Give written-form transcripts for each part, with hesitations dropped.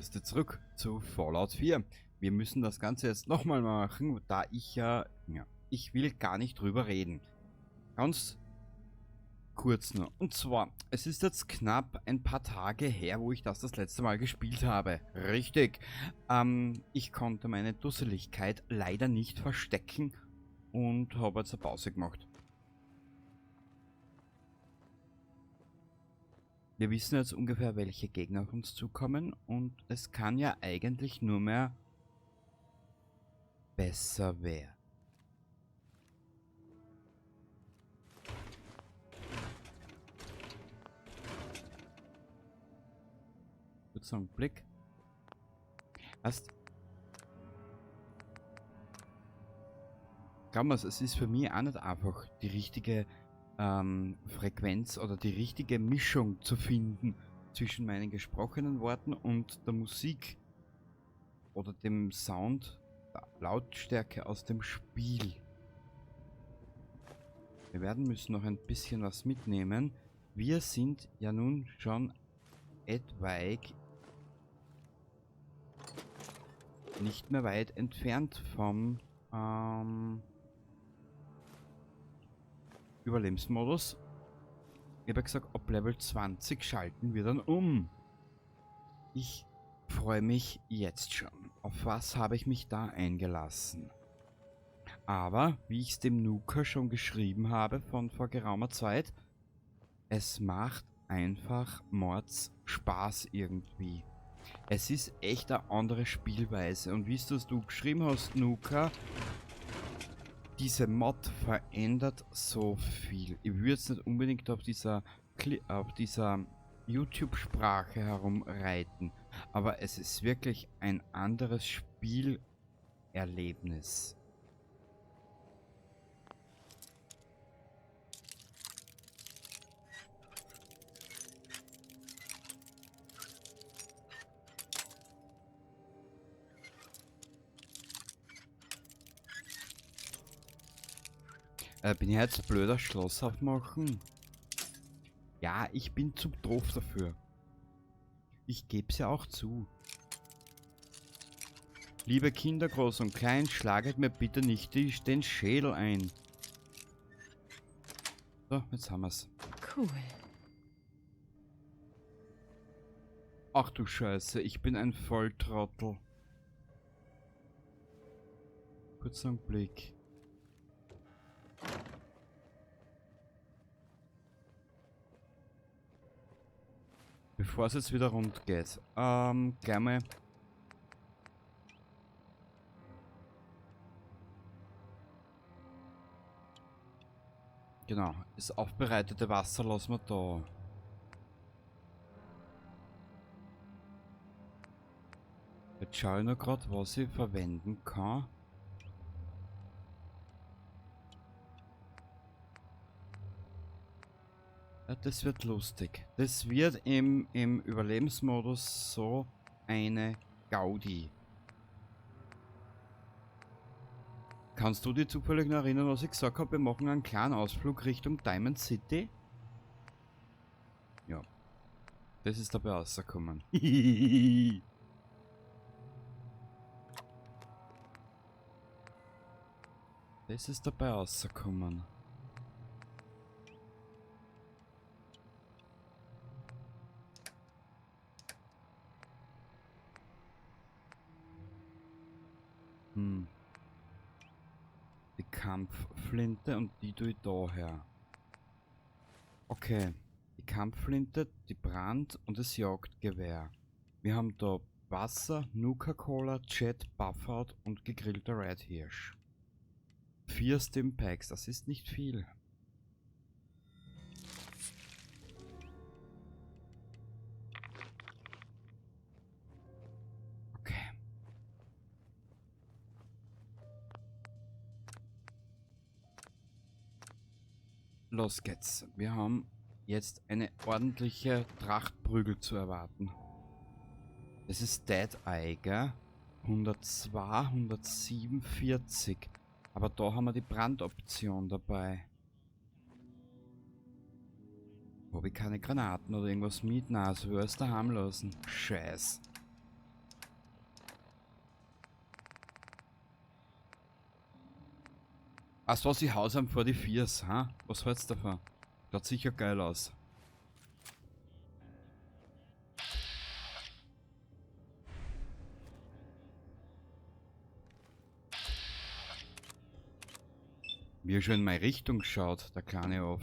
Gäste zurück zu Fallout 4. Wir müssen das Ganze jetzt nochmal machen, da ich ja, ich will gar nicht drüber reden. Ganz kurz nur. Und zwar, es ist jetzt knapp ein paar Tage her, wo ich das letzte Mal gespielt habe. Richtig. Ich konnte meine Dusseligkeit leider nicht verstecken und habe jetzt eine Pause gemacht. Wir wissen jetzt ungefähr, welche Gegner auf uns zukommen und es kann ja eigentlich nur mehr besser werden. Kurzer Blick. Was? Glaub mir's, es ist für mich auch nicht einfach, die richtige Frequenz oder die richtige Mischung zu finden zwischen meinen gesprochenen Worten und der Musik oder dem Sound, der Lautstärke aus dem Spiel. Wir werden müssen noch ein bisschen was mitnehmen. Wir sind ja nun schon etwaig nicht mehr weit entfernt vom Überlebensmodus. Ich habe ja gesagt, ab Level 20 schalten wir dann um. Ich freue mich jetzt schon. Auf was habe ich mich da eingelassen? Aber, wie ich's dem Nuka schon geschrieben habe von vor geraumer Zeit, es macht einfach Mords Spaß irgendwie. Es ist echt eine andere Spielweise. Und wie es das du geschrieben hast, Nuka, diese Mod verändert so viel. Ich würde jetzt nicht unbedingt auf dieser YouTube-Sprache herumreiten, aber es ist wirklich ein anderes Spielerlebnis. Bin ich jetzt blöder Schloss aufmachen? Ja, ich bin zu doof dafür. Ich geb's ja auch zu. Liebe Kinder, groß und klein, schlaget mir bitte nicht den Schädel ein. So, jetzt haben wir's. Cool. Ach du Scheiße, ich bin ein Volltrottel. Kurzer Blick. Bevor es jetzt wieder rund geht. Gleich mal. Genau, das aufbereitete Wasser lassen wir da. Jetzt schaue ich noch grad, was ich verwenden kann. Ja, das wird lustig. Das wird im Überlebensmodus so eine Gaudi. Kannst du dich zufällig noch erinnern, was ich gesagt habe? Wir machen einen kleinen Ausflug Richtung Diamond City. Ja. Das ist dabei rausgekommen. Das ist dabei rausgekommen. Die Kampfflinte und die tue ich da her. Okay. Die Kampfflinte, die Brand- und das Jagdgewehr. Wir haben da Wasser, Nuka-Cola, Jet, Buffout und gegrillter Red Hirsch. 4 Stimpacks, das ist nicht viel. Okay. Los geht's. Wir haben jetzt eine ordentliche Trachtprügel zu erwarten. Das ist Dead Eye, gell? 102, 147. Aber da haben wir die Brandoption dabei. Hab ich keine Granaten oder irgendwas mit? Nein, das würde ich daheim lassen. Scheiß. Weißt du was, ich haus am vor die Viers, ha? Was hältst du davon? Schaut sicher geil aus. Wie er schon in meine Richtung schaut, der kleine Off.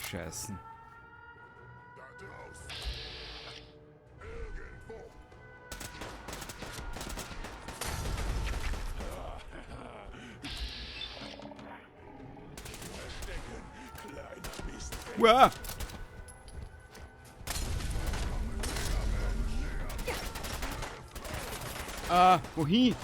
Scheißen. Uah! Ah, wohin?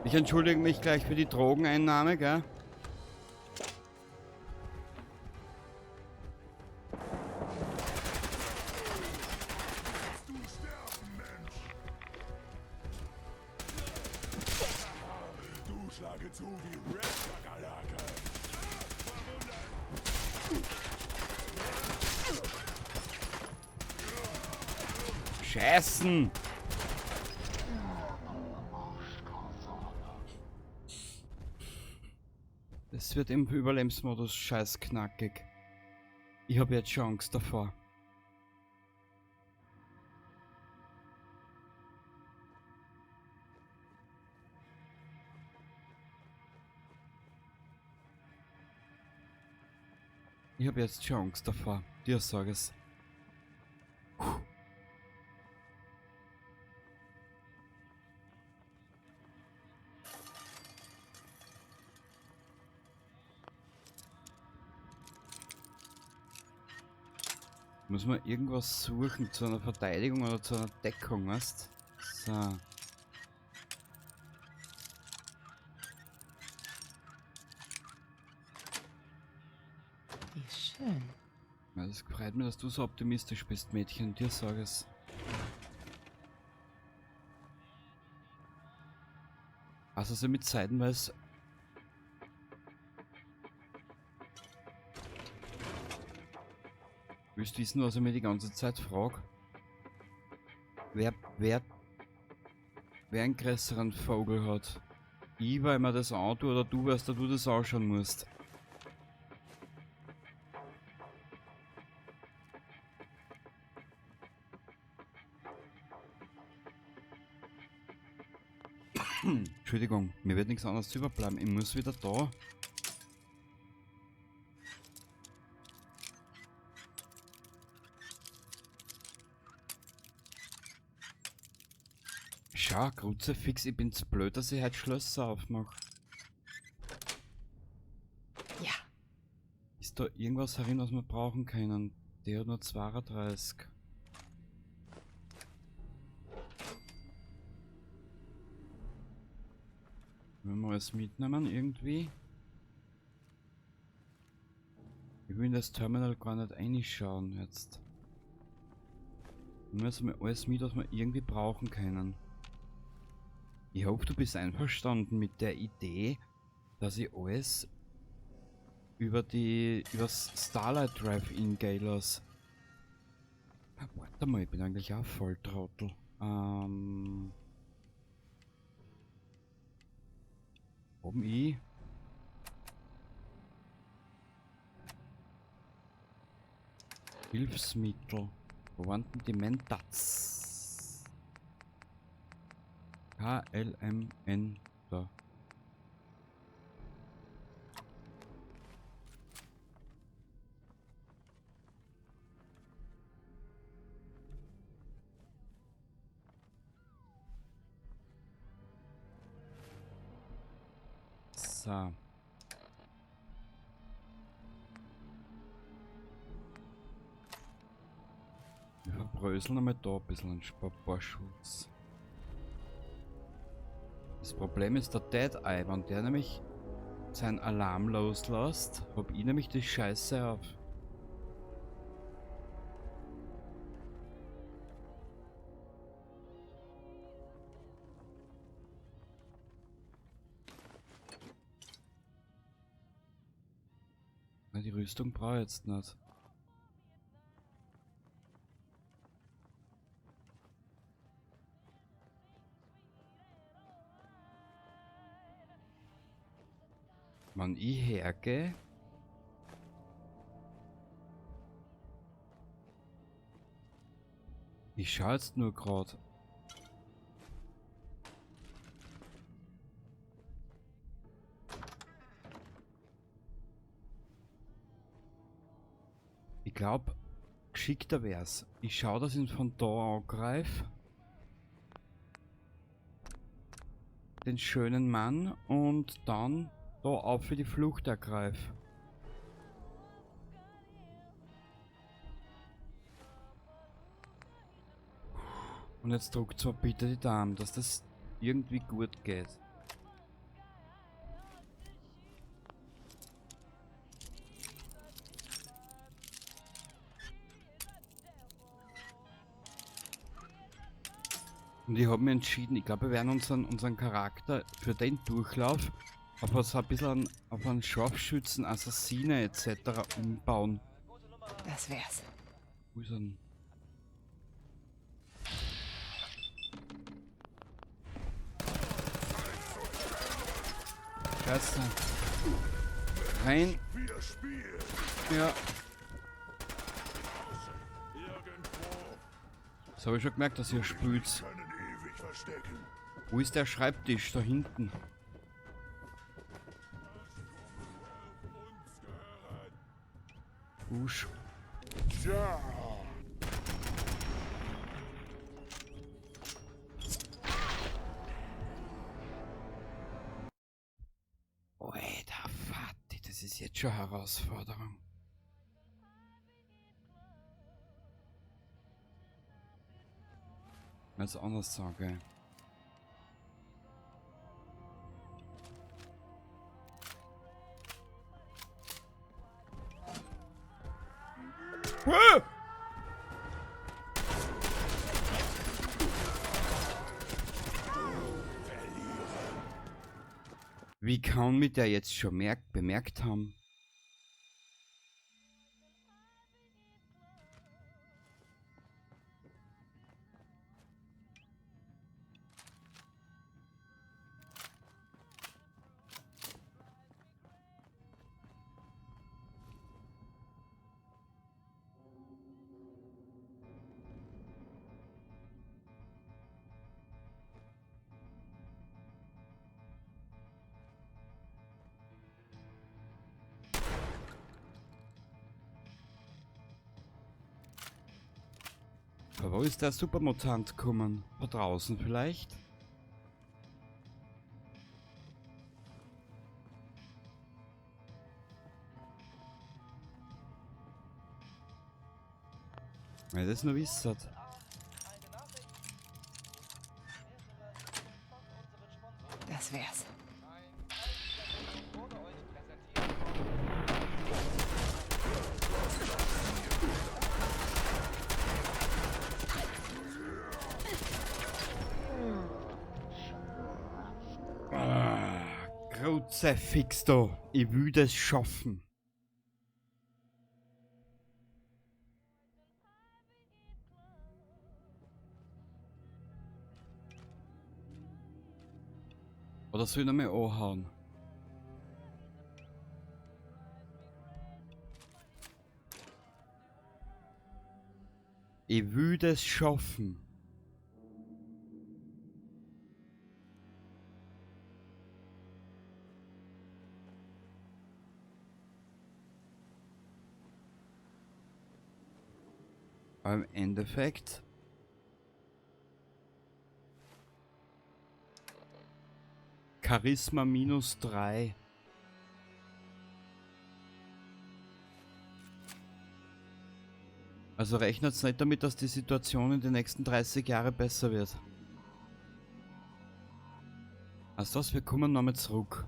Ich entschuldige mich gleich für die Drogeneinnahme, gell? Scheißen! Das wird im Überlebensmodus scheiß knackig. Ich hab jetzt schon Angst davor. Ich hab jetzt schon Angst davor. Dir sag es. Puh. Muss man irgendwas suchen zu einer Verteidigung oder zu einer Deckung, weißt? So. Wie schön. Ja, das freut mich, dass du so optimistisch bist, Mädchen. Dir sag es. Also so mit zeitenweise. Willst du wissen, was ich mir die ganze Zeit frag? Wer einen größeren Vogel hat? Ich, weil mir das antue, oder du, weil du das anschauen musst? Entschuldigung, mir wird nichts anderes überbleiben. Ich muss wieder da. Schau, Kruzifix, ich bin zu blöd, dass ich heute Schlösser aufmache. Ja. Ist da irgendwas herin, was wir brauchen können? Der hat nur 32. Wollen wir alles mitnehmen irgendwie? Ich will in das Terminal gar nicht reinschauen jetzt. Wir müssen mal alles mit, was wir irgendwie brauchen können. Ich hoffe, du bist einverstanden mit der Idee, dass ich alles übers Starlight Drive in lasse. Warte mal, ich bin eigentlich auch voll Trottel. Oben ich. Hilfsmittel. Wo waren denn die Mentats? K, L, M, N, da. So. Wir verbröseln einmal da ein bisschen ein paar Schuss. Das Problem ist der Dead Eye, wenn der nämlich seinen Alarm loslässt, hab ich nämlich die Scheiße auf. Die Rüstung brauche ich jetzt nicht. Wenn ich hergehe... Ich schaue jetzt nur grad. Ich glaube, geschickter wär's. Ich schaue, dass ich ihn von da angreife. Den schönen Mann und dann da auf für die Flucht ergreife. Und jetzt drückt zwar bitte die Daumen, dass das irgendwie gut geht. Und ich habe mir entschieden, ich glaube, wir werden unseren Charakter für den Durchlauf auf so ein bisschen auf einen Scharfschützen, Assassine et cetera umbauen. Das wär's. Wo ist er denn? Scheiße. Rein. Ja. Das habe ich schon gemerkt, dass ihr spült. Wo ist der Schreibtisch? Da hinten. Usch. Ja. Alter Vati, das ist jetzt schon eine Herausforderung. Wenn ich anders sage. Wie kann mich der jetzt schon bemerkt haben? Aber wo ist der Supermutant gekommen? Von draußen vielleicht? Wenn ich das nur wissert. Das wär's. Kruzifix da. Ich will das schaffen. Oder soll ich noch mal anhauen? Ich will das schaffen. Aber im Endeffekt Charisma minus 3. Also rechnet's nicht damit, dass die Situation in den nächsten 30 Jahren besser wird. Also das, wir kommen nochmal zurück.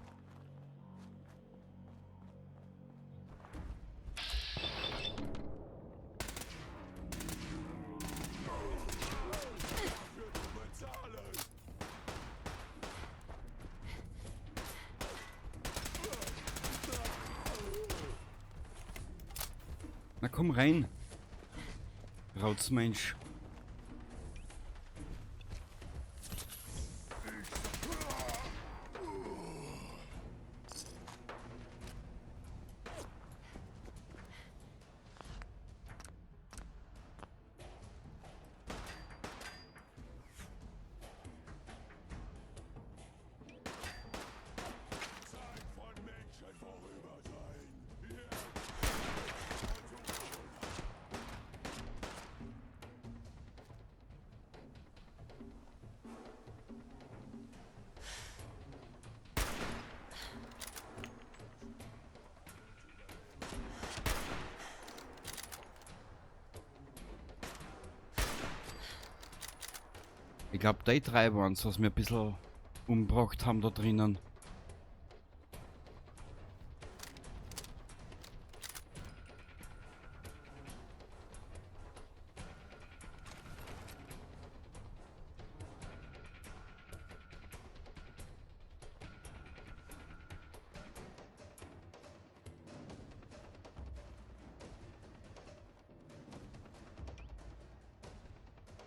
Na komm rein. Rautsmensch. Ich glaube, die drei waren es, was mir ein bisschen umgebracht haben da drinnen.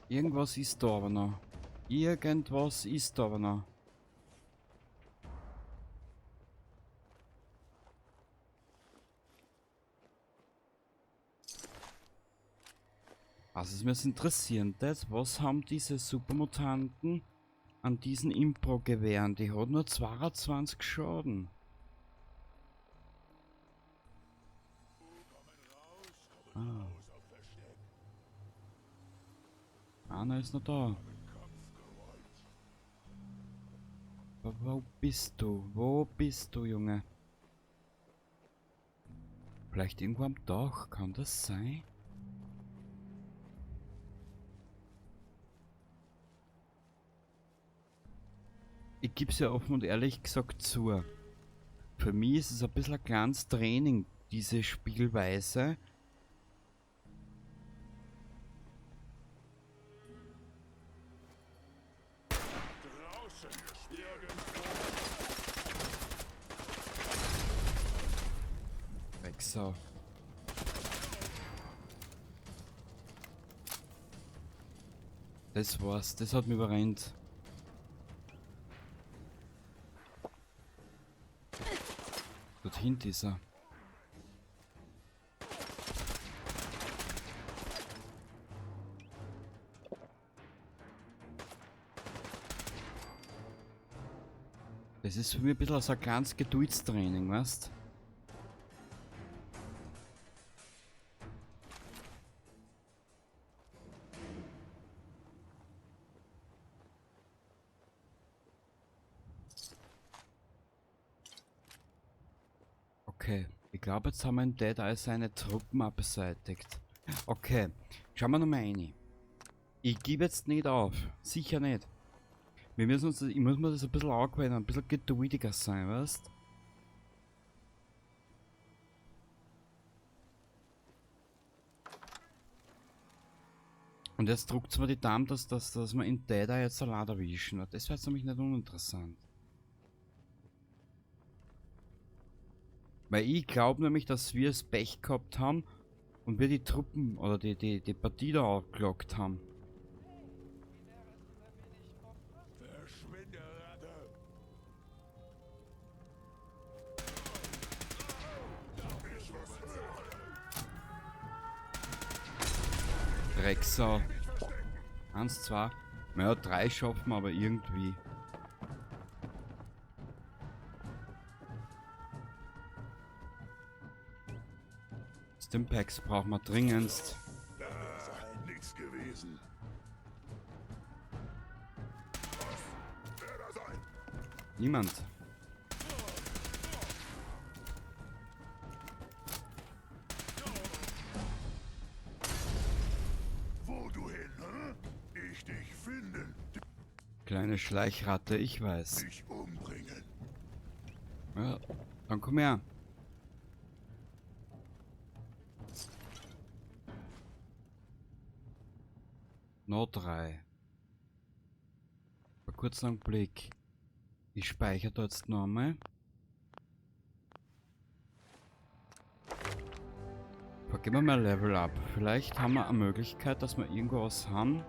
Irgendwas ist da aber noch. Irgendwas ist da aber noch. Was ist mir jetzt interessiert, was haben diese Supermutanten an diesen Impro-Gewehren? Die hat nur 22 Schaden. Ah. Einer ist noch da. Wo bist du? Wo bist du, Junge? Vielleicht irgendwo am Dach, kann das sein? Ich geb's ja offen und ehrlich gesagt zu. Für mich ist es ein bisschen ein kleines Training, diese Spielweise. So. Das war's, das hat mich überrennt. Dort hinten ist er. Das ist für mich ein bisschen so ein kleines Geduldstraining, weißt? Okay, ich glaube, jetzt haben wir in Dead Eye seine Truppen auch beseitigt. Okay, schauen wir nochmal rein. Ich gebe jetzt nicht auf. Sicher nicht. Wir müssen uns, ich muss mir das ein bisschen angewöhnen, ein bisschen geduldiger sein, weißt? Und jetzt druckt's mir die Daumen, dass wir in Dead Eye jetzt allein erwischen. Das wäre jetzt nämlich nicht uninteressant. Weil ich glaub nämlich, dass wir es Pech gehabt haben und wir die Truppen oder die Partie da angelockt haben. Drecksau. 1, 2. Naja, 3 schaffen wir aber irgendwie. Stimpacks brauchen wir dringendst. Da ist nichts gewesen. Was? Wer da sein? Niemand. Wo du hin, hä? Ich dich finden. Kleine Schleichratte, ich weiß. Dich umbringen. Ja, dann komm her. Noch 3. Mal kurz einen Blick. Ich speichere da jetzt nochmal. Vor gehen wir mal Level up. Vielleicht haben wir eine Möglichkeit, dass wir irgendwo was haben.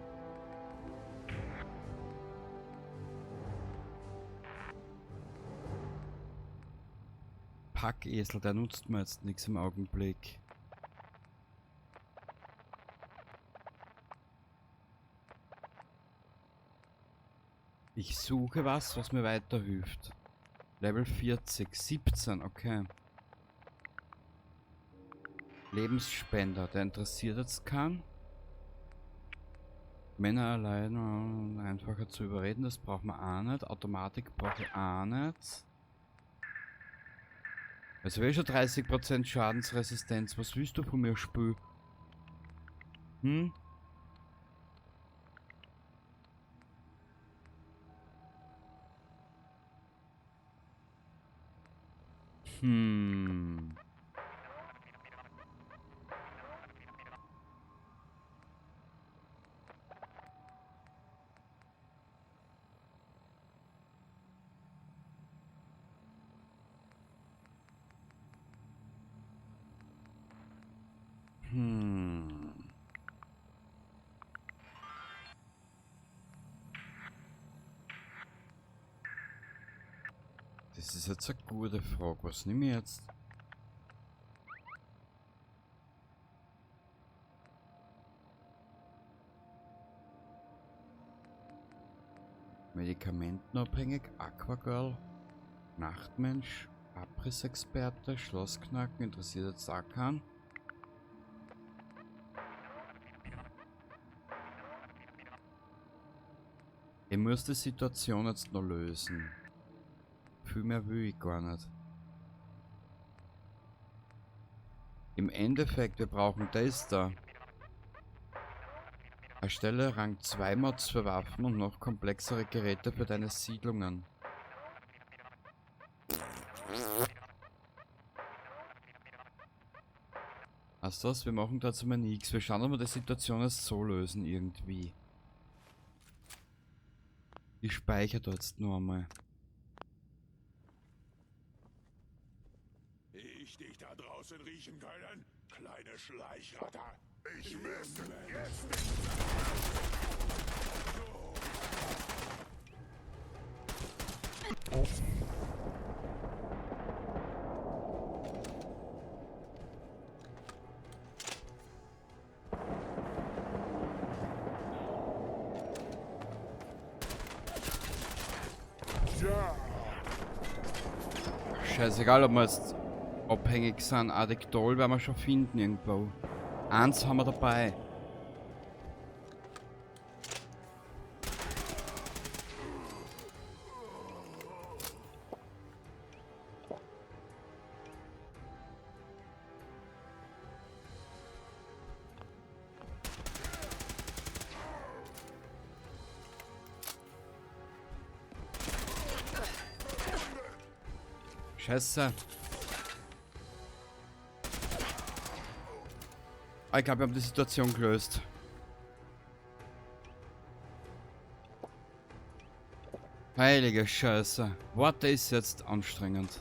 Packesel, der nutzt mir jetzt nichts im Augenblick. Ich suche was, was mir weiterhilft. Level 40, 17, okay. Lebensspender, der interessiert jetzt keinen. Männer allein einfacher zu überreden, das braucht man auch nicht. Automatik brauche ich auch nicht. Also wäre schon 30% Schadensresistenz. Was willst du von mir, Spül? Hm? Hm. Das ist jetzt eine gute Frage. Was nehme ich jetzt? Medikamentenabhängig, Aquagirl, Nachtmensch, Abrissexperte, Schlossknacken, interessiert jetzt auch keinen. Ich muss die Situation jetzt noch lösen. Viel mehr will ich gar nicht. Im Endeffekt, wir brauchen das da. Erstelle Rang 2 Mods für Waffen und noch komplexere Geräte für deine Siedlungen. Weißt du was? Wir machen dazu mal nichts. Wir schauen, ob wir die Situation jetzt so lösen irgendwie. Ich speichere da jetzt nur einmal. Ich dich da draußen riechen können, kleine Schleichratte. Ich müsste jetzt nicht. So. Scheißegal, ob wir jetzt abhängig sind. Addictol werden wir schon finden irgendwo. Eins haben wir dabei. Scheiße. Ah, ich glaube, wir haben die Situation gelöst. Heilige Scheiße. Warte, ist jetzt anstrengend.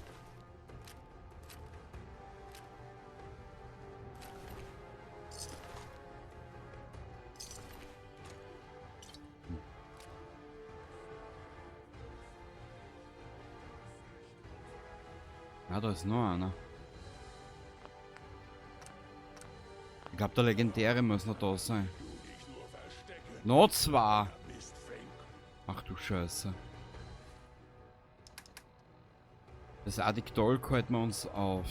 Ah, da ist noch einer. Ich glaube, der Legendäre muss noch da sein. Noch zwei! Ach du Scheiße. Das Addictol halten wir uns auf.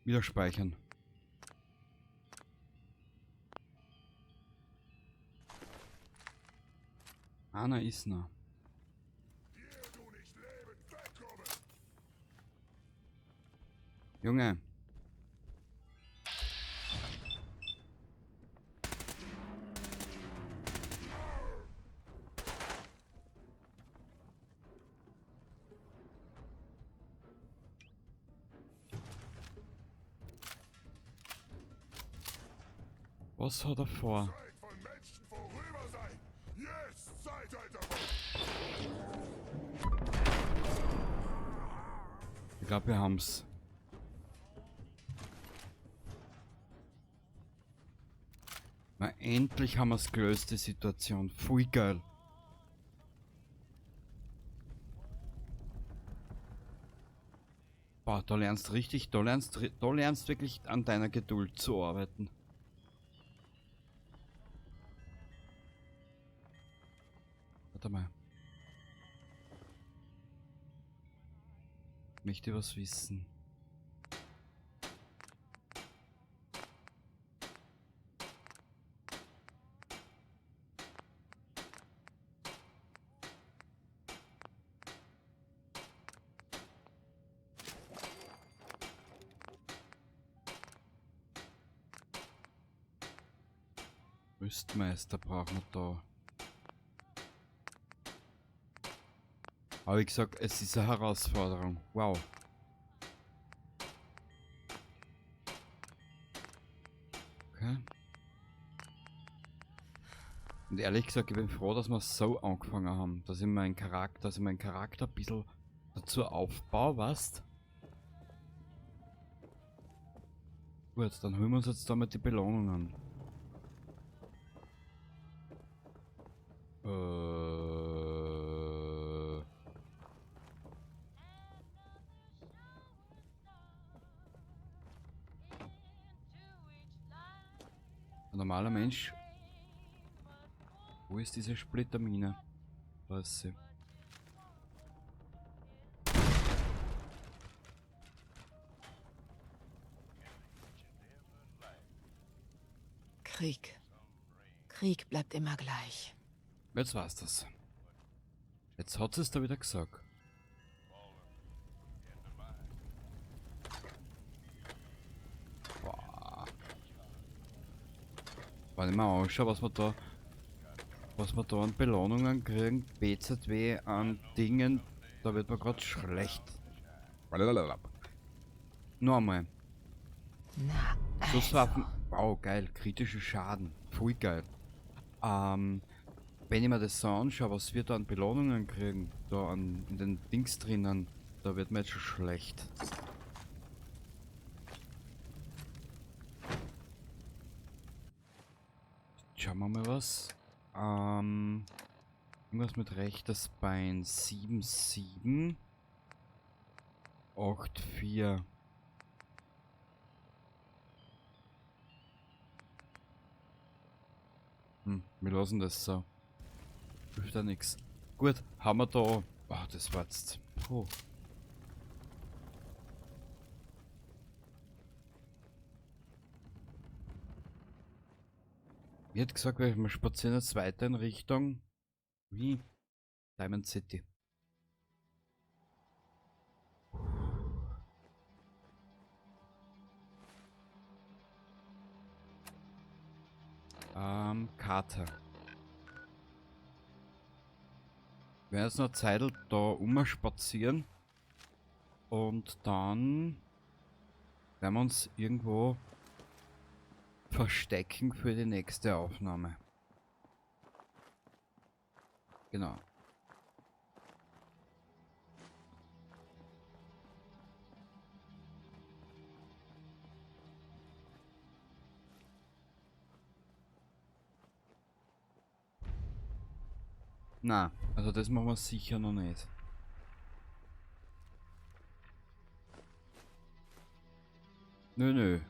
Wieder speichern. Einer ist noch. Junge. Was hat er vor? Zeit von Menschen vorüber sein. Jetzt Zeitalter. Ich glaube, wir haben's. Na, endlich haben wir's gelöst, die Situation. Voll geil. Boah, da lernst richtig, da lernst wirklich an deiner Geduld zu arbeiten. Warte mal. Möchte was wissen. Rüstmeister brauchen wir da. Aber wie gesagt, es ist eine Herausforderung. Wow. Okay. Und ehrlich gesagt, ich bin froh, dass wir so angefangen haben, dass ich meinen Charakter ein bisschen dazu aufbaue, weißt? Gut, dann holen wir uns jetzt damit die Belohnungen. Ein normaler Mensch. Wo ist diese Splittermine? Da ist sie. Krieg. Krieg bleibt immer gleich. Jetzt war's das. Jetzt hat es da wieder gesagt. Boah. Wenn ich mir anschaue, was wir da an Belohnungen kriegen, BZW an Dingen, da wird mir grad schlecht. Noch einmal. Na, also. Schusswaffen. Wow, geil. Kritische Schaden. Voll geil. Wenn ich mir das so anschaue, was wir da an Belohnungen kriegen, da an, in den Dings drinnen, da wird mir jetzt schon schlecht. Schauen wir mal was. Irgendwas mit rechtes Bein. 7, 7. 8, 4. Wir lassen das so. Hilft ja nix. Gut, haben wir da. Oh, das war jetzt. Puh. Mir hat gesagt, wir spazieren jetzt weiter in Richtung. Wie? Diamond City. Karte. Wir werden jetzt noch Zeit da umspazieren. Und dann werden wir uns irgendwo verstecken für die nächste Aufnahme. Genau. Na, also das machen wir sicher noch nicht. Nö, nö.